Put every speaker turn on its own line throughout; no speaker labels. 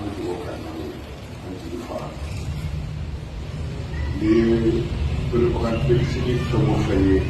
Bɛ dugawu kɛ alimami ye, an jigi fara. N'i ye dɔnnibaga denmisɛnnin fɛn o fɛn ye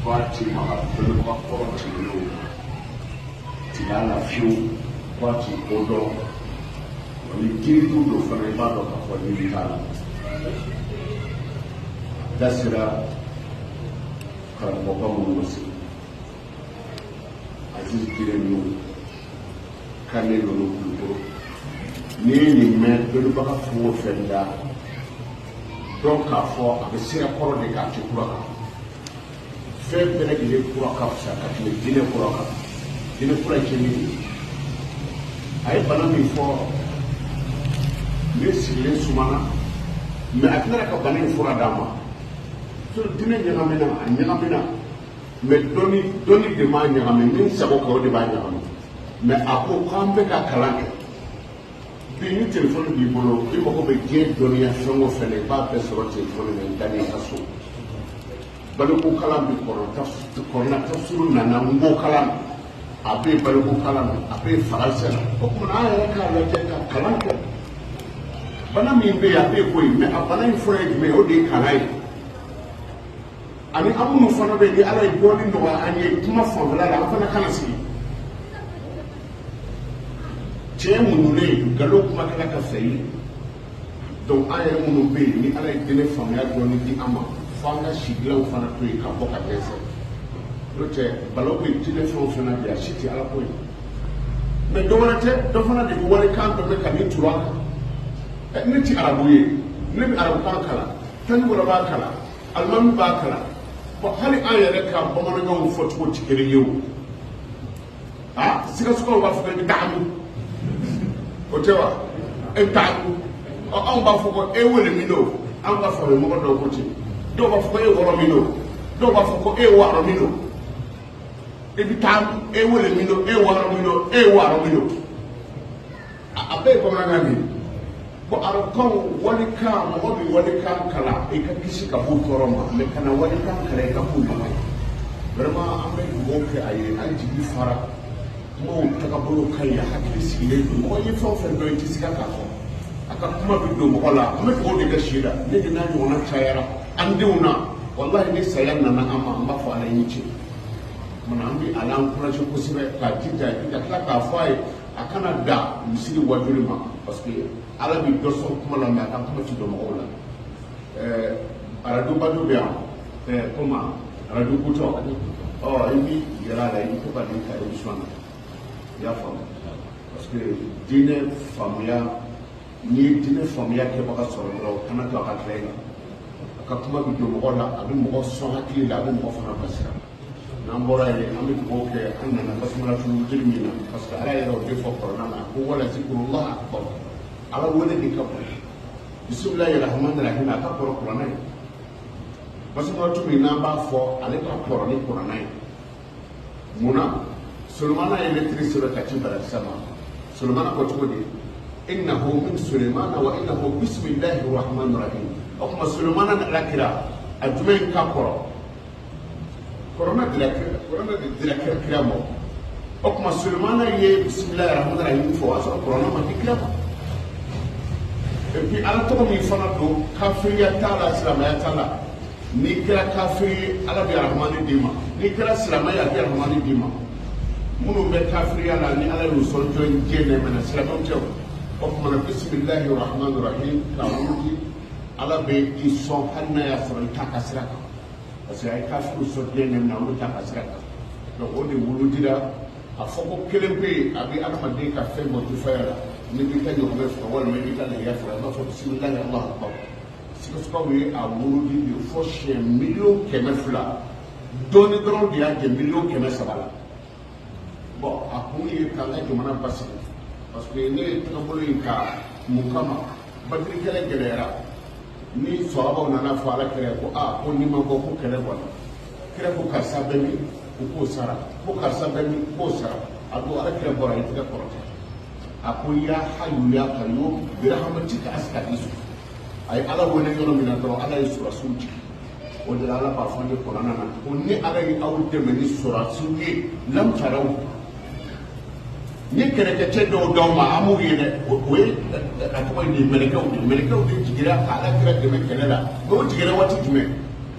k'a ti maga dɔnnibaga kɔrɔ tɛmɛnenw ti a la fiyewu, k'a ti ko dɔn, wa ni kiritu don fana, i b'a dɔn k'a fɔ n'i t'a la. Da sera karamɔgɔba minnu ma sigi, Aziz Gire ninnu, Kane ninnu, Kulukoro, n'i ye nin mɛn dɔnnibaga fɛn o fɛn da dɔn k'a fɔ a bɛ sira kɔrɔ de kan, a tɛ kura kan. Fɛn bɛɛ lajɛlen kura ka fisa ka tɛmɛ diinɛ kura kan. Diinɛ kura ye tiɲɛni de ye. A ye bana min fɔ, ne sigilen sumana, mɛ a tilara ka bana in fura d'a ma. Diinɛ ɲagamina, a ɲagamina, mɛ dɔnni, dɔnni de m'a ɲagami. Min sago kɛ, o de b'a ɲagami. Mɛ a ko k'an bɛ ka kalan kɛ bi, ni telefɔni b'i bolo, i mago bɛ diɲɛ dɔnniya fɛn o fɛn na, i b'a bɛɛ sɔrɔ telefɔni na i dalen i ka so. Baliku kalan bɛ kɔrɔ, kɔrɔna tafsiru nana n ko kalan na, a bɛ baliku kalan na, a bɛ faransɛ la. O tuma an yɛrɛ k'a lajɛ ka kalan kɛ. Bana min bɛ yen, a bɛ yen koyi, mɛ a bana in fura ye jumɛn ye? O de ye kalan ye. Ani an minnu fana bɛ yen, ni Ala ye dɔɔnin nɔgɔya an ye kuma fanfɛla la, an fana kana sigi. Tiɲɛ muɲunen, nkalon kumakɛla ka fisa i ye. Donc an yɛrɛ minnu bɛ yen, ni Ala ye diinɛ faamuya dɔɔnin di an ma, fo an ka sigilanw fana to yen ka bɔ ka dɛsɛ. N'o tɛ, balawu bɛ diinɛ fɛn o fɛn na bi, a si tɛ Ala ko ye. Mɛ dɔ wɛrɛ tɛ, dɔ fana de bɛ walikan dɔ bɛ ka min turu a kan. Ne ti arabu ye, ne bɛ arabukan kalan, tani wɛrɛ b'a kalan, alimami b'a kalan. Bɔn, hali an yɛrɛ ka bamanankanw fɔcogo tɛ kelen ye. O a Sikasokaw b'a fɔ ko e bɛ taamu, o tɛ wa? E bɛ taamu. Ɔ, anw b'a fɔ ko e wele min don. An ka faamu mɔgɔ dɔw ko ten, dɔw b'a fɔ ko e wɔrɔ min don, dɔw b'a fɔ ko e wɔrɔ min don. E bɛ taamu, e wele min don, e wɔrɔ min don, e wɔrɔ min don, a bɛɛ ye bamanankan de ye. Bɔn, arabukanw, walikan, mɔgɔ bɛ walikan kalan i ka kisi ka b'o tɔɔrɔ ma, mɛ kana walikan kalan i ka k'u ɲɔgɔn ye. Vraiment, an bɛ dugawu kɛ a ye, an jigi fara. Kumaw tagabolo ka ɲi, a hakili sigilen don. Mɔgɔ ye fɛn o fɛn dɔn, i tɛ siga k'a fɔ, a ka kuma bɛ don mɔgɔ la. An bɛ dugawu de kɛ si la. Ne de n'a ɲɔgɔnna cayara an denw na, walahi, ni saya nana an ma, an b'a fɔ Ala ye ni ce. Kumana an bɛ ala encouragé kosɛbɛ k'a jija, ka tila k'a fɔ a ye a kana da misiri wajuli ma, parce que Ala bɛ dɔ sɔn kuma la, mɛ a ka kuma ti don mɔgɔw la. Arajo ba dɔ bɛ yan, comment, arajo kutɔ, ɔ i b'i yɛrɛ a la, i bɛ to ka nin ka émission na, i y'a faamu, parce que diinɛ faamuya, n'i ye diinɛ faamuya kɛbaga sɔrɔ dɔrɔn, kana to a ka tila i la. A ka kuma bɛ don mɔgɔ la, a bɛ mɔgɔ sɔn hakili la, a bɛ mɔgɔ fana bilasira. N'an bɔra yen, an bɛ dugawu kɛ. An nana basimala wurudi min na, parce que Ala yɛrɛ o de fɔ kɔrɔna na ko wala zikurullah akbar, Ala wele de ka bon. Bisimilahi rahmani rahim, a ka kɔrɔ kuranɛ ye. Basimala min n'an b'a fɔ, ale ka kɔrɔ ni kuranɛ ye. Munna Solomana ye lɛtiri sɛbɛn ka ci Barakisa ma? Solomana ko cogo di? Innahu min Sulemana wa innahu bisimilahi rahmani rahim. O tuma Solomana ni Ala kira, a jumɛn ka kɔrɔ? Kɔrɔna dira kira, kɔrɔna de dira kira, kira ma. O tuma Sulemana ye bisimilahi rahmani rahim fɔ, o y'a sɔrɔ kɔrɔna ma di kira ma. Et puis Ala tɔgɔ min fana don, kafiriya t'a la, silamɛya t'a la. N'i kɛra kafiri ye, Ala bɛ rahmani d'i ma. N'i kɛra silamɛ ye, a bɛ rahmani d'i ma. Minnu bɛ kafiriya la, ni Ala y'u sɔn jɔn diɲɛ nɛɛmɛ na, silamɛw tɛ. O tuma na bisimilahi rahmani rahim k'a wurudi, Ala bɛ i sɔn hali n'a y'a sɔrɔ i t'a ka sira kan, parce que a ye kafiriw sɔn diɲɛ nɛɛmɛ na, olu t'a ka sira kan. Donc o de wuludira. A fɔ ko kelen pe yen, a bɛ adamaden ka fɛn bɔ tufaya la. N'i b'i ka ɲɔgɔmɛ faga walima i b'i ka lɛgɛya faga, i b'a fɔ bisimilahi Alahu akbar. Sikasokaw ye a wuludi de fɔ siɲɛ 200 000 000 dɔɔni dɔrɔn de y'a jɛ 300 000 la. Bɔn, a kun ye k'an ka jamana basigi, parce que ne ye tagabolo in ta mun kama? Badiri kɛlɛ gɛlɛyara, ni sɔrɔbaw nana fɔ Ala kira ko aa, ko n'i ma bɔ, ko kɛlɛ bɔra. Kira ko karisa bɛ min? U k'o sara. Ko karisa bɛ min? K'o sara. A ko Ala kira bɔra, i tɛgɛ kɔrɔta, a ko ya hayu ya kayyum birahmatika astaghithu. A ye Ala wele yɔrɔ min na dɔrɔn, Ala ye sɔrɔsiw jigin. O de la Ala b'a fɔ ne kuranɛ na ko ni Ala ye aw dɛmɛ ni sɔrɔsiw ye, lam taraw. N ye kɛlɛkɛcɛ dɔw d'aw ma, an m'u ye dɛ. O ye a tɔgɔ ye nin, mɛlɛkɛw de, mɛlɛkɛw de jiginra ka Ala kira dɛmɛ kɛlɛ la. Mais o jiginra waati jumɛn?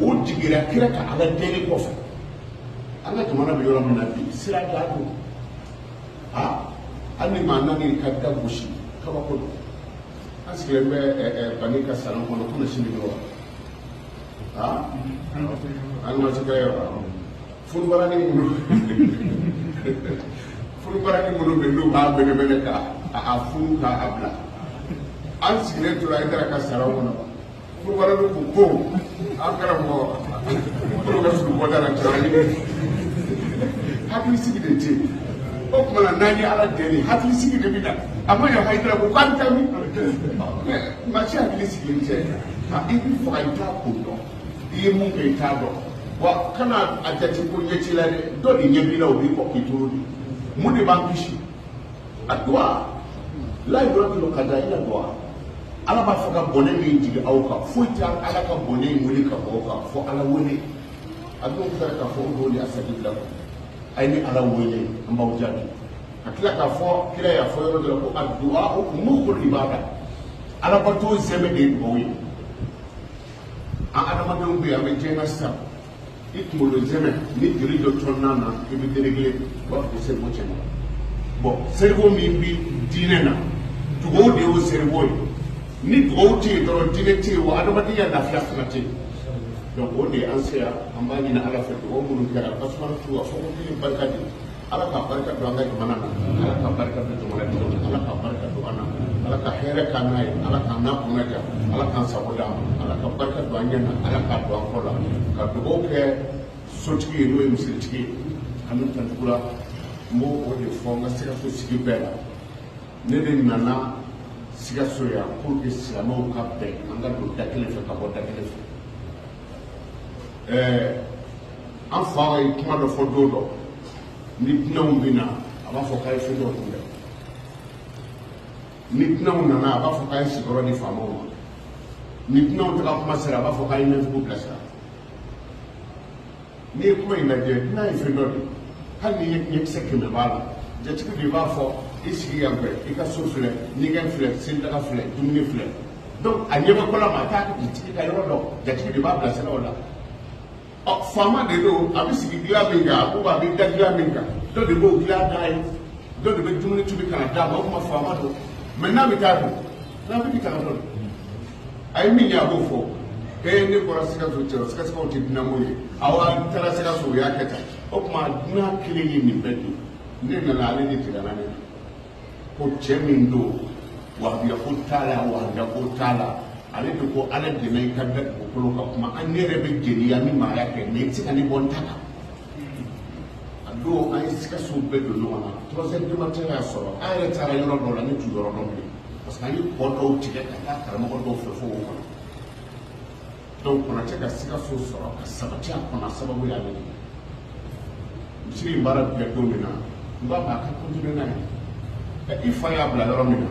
O jiginra kira ka Ala deli kɔfɛ. An ka jamana bɛ yɔrɔ min na bi, sira da don. Aa, hali ni maa nana ka da gosi, kabako don. An sigilen bɛ Bani ka salon kɔnɔ ko sini don wa? Aa, an ma se ka yɔrɔ funubarani minnu, funubarani minnu bɛ n'u b'a bɛnɛbɛnɛ ka a funu k'a bila. An sigilen tora Hayidara ka salon kɔnɔ, funubarani ko ko an karamɔgɔ minnu ka surun bɔda la cɛkɔrɔba, hakilisigi de tɛ yen. O tuma na, n'an ye Ala deli, hakilisigi de bɛ na. A ma ɲɛ Hayidara ko k'an tɛ min, mais maa si hakili sigilen tɛ. Nka i bɛ faga, i t'a ko dɔn, i ye mun kɛ, i t'a dɔn. Wa kana a jate ko ɲɛ t'i la dɛ, dɔ de ɲɛ b'i la, o b'i kɔ k'i toro de. Mun de b'an kisi? A duwa la yuraddul qada illa duwa. Ala b'a fɔ ka bɔnɛ min jigin aw kan, foyi tɛ Ala ka bɔnɛ in wuli ka bɔ aw kan fo Ala wele. A dɔw kɛra k'a fɔ o don de astajib lakum, a ye ni Ala wele, an b'aw jaabi. Ka tila k'a fɔ, kira y'a fɔ yɔrɔ dɔ la ko addu'a mukhul ibada, Alabato zɛmɛ de ye dugawu ye. An adamadenw bɛ yen, an bɛ diɲɛ na sisan, i kunkolo zɛmɛ ni joli dɔ cɔnna na, i bɛ déréglé, u b'a fɔ ko cerveau tiɲɛna. Bon, cerveau min bi diinɛ na, dugawu de y'o cerveau ye. Ni dugawu tɛ yen dɔrɔn, diinɛ tɛ yen, wa adamadenya lafiya fana tɛ yen. Donc o de ye an se yan. An b'a ɲini Ala fɛ, dugawu minnu kɛra, tasuma tu a fɔ ko kelen barika de. Ala ka barika don an ka jamana na, Ala ka barika don jamanadenw na, Ala ka barika don an na, Ala ka hɛrɛ k'an n'a ye, Ala k'an n'a kunna diya, Ala k'an sago d'an ma, Ala ka barika don an ɲɛ na, Ala k'a don an kɔ la. Ka dugawu kɛ sotigi ye, n'o ye misiritigi ye, Hamidu Tantukura. N b'o o de fɔ n ka Sikaso sigi bɛɛ la. Ne de nana Sikaso yan pour que silamɛw ka bɛn, an ka don da kelen fɛ ka bɔ da kelen fɛ. An fa ye kuma dɔ fɔ don dɔ, ni dunanw bɛ na, a b'a fɔ k'a ye fɛn dɔ kunbɛn. Ni dunanw nana, a b'a fɔ k'a ye sigiyɔrɔ di faamaw ma. Ni dunanw taga kuma sera, a b'a fɔ k'a ye ɲɛjugu bilasira. N'i ye kuma in lajɛ, dunan ye fɛn dɔ de ye. Hali ni ɲɛkisɛ 100 b'a la, jatigi de b'a fɔ i sigi yan fɛ, i ka so filɛ, ɲɛgɛn filɛ, selidaga filɛ, dumuni filɛ. Donc a ɲɛ bɛ ko la ma, a t'a jatigi ka yɔrɔ dɔn, jatigi de b'a bilasira o la. Ɔ, faama de don, a bɛ sigi dilan min kan, a ko a bɛ da dilan min kan, dɔ de b'o dilan d'a ye, dɔ de bɛ dumuni tobi ka na d'a ma. O tuma faama don. Mais n'a bɛ taa dun, n'a bɛ taa dɔn, a ye min ye, a b'o fɔ. Ee, ne bɔra Sikaso, cɛ, Sikasokaw tɛ dunanko ye. Awɔ, an taara Sikaso, u y'a kɛ tan. O tuma dunan kelen ye nin bɛɛ di. Ne nana, ale de tigɛra ne na ko cɛ min don, wahabiya ko t'a la, wahabiya ko t'a la. Ale de ko Ala dɛmɛ i ka da dugukolo kan kuma an ne yɛrɛ bɛ jeliya ni maaya kɛ, mais i tɛ se ka ne bɔ n ta kan. A don, an ye Sikaso bɛɛ don ɲɔgɔn na. 3 heures du matin y'a sɔrɔ an yɛrɛ taara yɔrɔ dɔw la, ne t'u yɔrɔ dɔn bilen, parce que an ye kɔ dɔw tigɛ ka taa karamɔgɔ dɔw fɛ fo o kɔnɔ. Donc Konatɛ ka Sikaso sɔrɔ ka sabati a kɔnɔ, a sababu y'ale de ye. Misiri in baara bɛ kɛ don min na, n b'a ma a ka continuer n'a ye. I fa y'a bila yɔrɔ min na,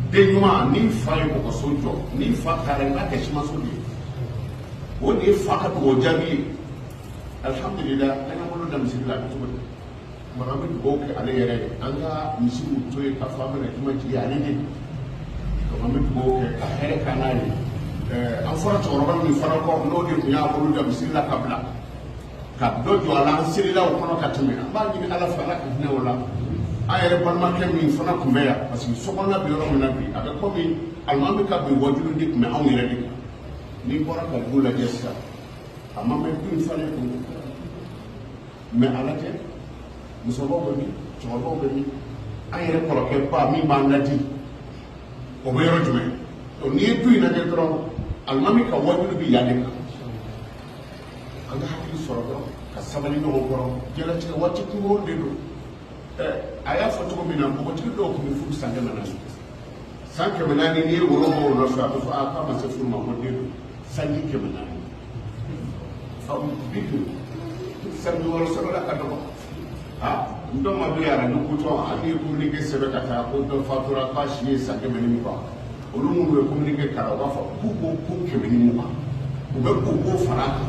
den ɲuman, n'i fa ye mɔgɔso jɔ, n'i fa taara, i b'a kɛ simanso de ye. O de ye fa ka dugawu jaabi ye. Alihamudulila, an y'an bolo da misiri la, a bɛ cogo di? Tuma an bɛ dugawu kɛ ale yɛrɛ ye, an ka misiw to yen k'a fɔ an bɛna juma jigin ale de. Donc an bɛ dugawu kɛ ka hɛrɛ k'an n'a ye. An fɔra cɛkɔrɔba min fana kɔ, n'o de tun y'a bolo da misiri la ka bila ka dɔ jɔ a la, an selila o kɔnɔ ka tɛmɛ. An b'a ɲini Ala fɛ, Ala ka hinɛ o la. An yɛrɛ balimakɛ min fana tun bɛ yan, parce que sokɔnɔna bɛ yɔrɔ min na bi, a bɛ komi alimami ka bi wajulu de tun bɛ anw yɛrɛ de kan. N'i bɔra ka du lajɛ sisan, a ma mɛn du in falen kun, mais a lajɛ, musokɔrɔbaw bɛ min, cɛkɔrɔbaw bɛ min, an yɛrɛ kɔrɔkɛ ba min b'an ladi, o bɛ yɔrɔ jumɛn? Donc n'i ye du in lajɛ dɔrɔn, alimami ka wajulu bɛ yan de kan. An ka hakili sɔrɔ dɔrɔn ka sabali ɲɔgɔn kɔrɔ. Diɲɛlatigɛ waati kunkurun de don. A y'a fɔ cogo min na, npogotigi dɔw tun bɛ furu san 400, san 400. N'i ye woro bɔ o nɔfɛ, a bɛ fɔ a k'a ma se furu ma, ko den don. Sanji 400, bi dun sanji wɔɔrɔ sɔrɔla ka dɔgɔ. A n dɔ ma bɛ arajo kutɔn, an ye communiqué sɛbɛn ka taa ko dɔ fatura, k'a si ye san 120. Olu minnu bɛ communiqué kalan, u b'a fɔ k'u ko ko 120, u bɛ ko ko fara a kan.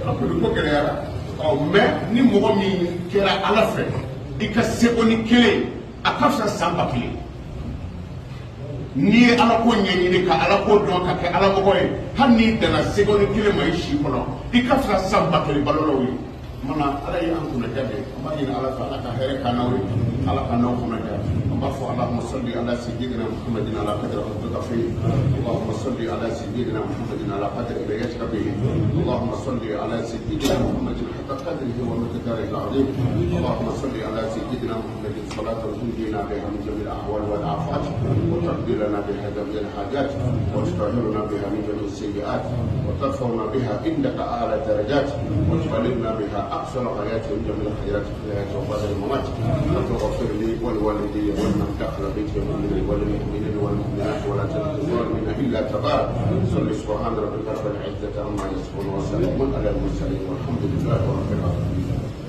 A ko ko gɛlɛyara. Ɔ, mais ni mɔgɔ min kɛra Ala fɛ, i I ka sekondi kelen, a ka fisa san 1000. N'i ye ala ko ɲɛɲini ka ala ko dɔn ka kɛ ala mɔgɔ ye, hali n'i danna sekondi kelen ma i si kɔnɔ, i ka fisa san 1000 balolaw ye. Mana ala ye an kunna diya de, an b'a ɲini ala fɛ, ala ka hɛrɛ k'an n'aw ye, ala ka n'aw kunna diya. An b'a fɔ: اللهم صل على سيدنا محمد على قدر حبك فيه، اللهم صل على سيدنا محمد على قدر عنايتك به، اللهم صل على سيدنا محمد حق قدره ومقداره العظيم، اللهم صل على سيدنا محمد صلاة تنجينا بها من جميع الأحوال والآفات، وتقضي لنا بها جميع الحاجات، وتطهرنا بها من جميع السيئات، وترفعنا بها عندك أعلى الدرجات، وتبلغنا بها أقصى الغايات من جميع الخيرات في الحياة وبعد الممات. وتغفر لي ولوالدي ولمن دخل بيتي مؤمنا وللمؤمنين والمؤمنات، ولا تزد الظالمين إلا تبارا. صل. سبحان ربك رب العزة عما يصفون، وسلام على المرسلين، والحمد لله رب العالمين.